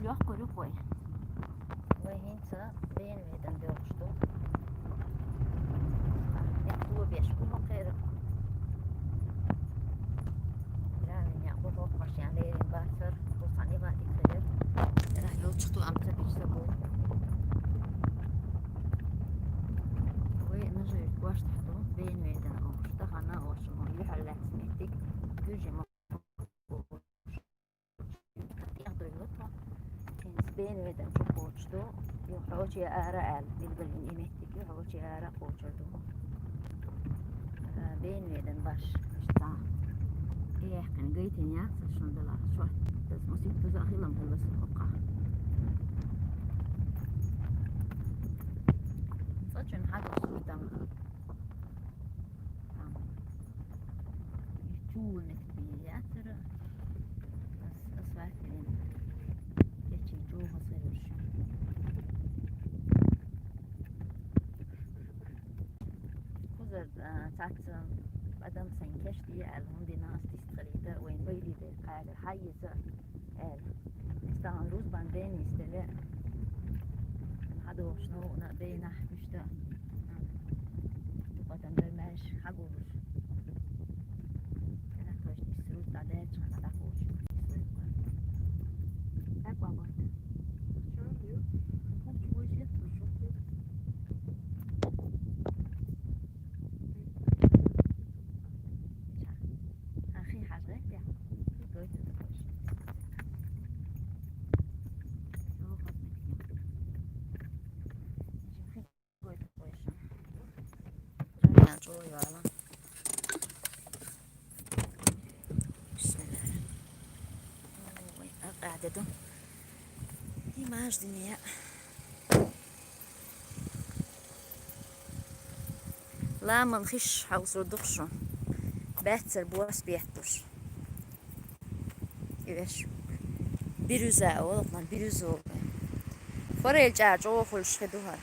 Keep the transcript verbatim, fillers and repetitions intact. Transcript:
Йоккхур ю-кх вай. Вай хӀинца Бенведен доьлхуш ду. Некъ беш бу хӀокхера. Равин некъ бу хӀокху машен лерина бацара, бу цхьана иван дика хилира. Ра йолчух ду, амца бичса бу. Вай нажи гуш тахьа ду, Бенведен олуш, тахана олуш, мо юьхьар лаьцна меттиг, дуьжи ма тӀехдойла тхо. ХӀинца Бенведен чу кхочуш ду, ю хьоче ара аьлла, билгалйина и меттиг ю хьоче ара кхочур ду. Э, Бенведен баш, иштта. Э, яьккхина гайтина яц, шун дала, шо, дас мусит туза хилам хилла су хокка. Цачун хьадо суртам. Чула меттиг бийр яцара, ас, ас ваьхкина. Кечий чӀогӀа ца вуьрш. Кхузара, а, цхьацца адам сайн кечде аьлла, хӀунда дина ас дистхилийта, вайн байли дерг кхаьлира, хьайца аьлла. Стагана рузбан бен йистеле. Хьадохуш новкъа бенахь муьшта. Дукха дан бер маьш хьагулуш. Кена кхоьш нисса руз дӀадаьлча хана дӀакхочуш. Как вам вот? Чё, ю? Как вы здесь? Ахи хьажа, я. Гойта дакъош. Йохот меттиг. Хи гойта къойша. Жамиа чӀо яла. Бисмиллахь. Ой, акъаде ду. Имаж дине. Ламан хиш хьовсур ду-кх шу. Баьццара бос беттуш. И веш. Бирюза олу-кх, ман бирюзовая. Форель чӀа чӀогӀа хуьлуш хи ду хӀара.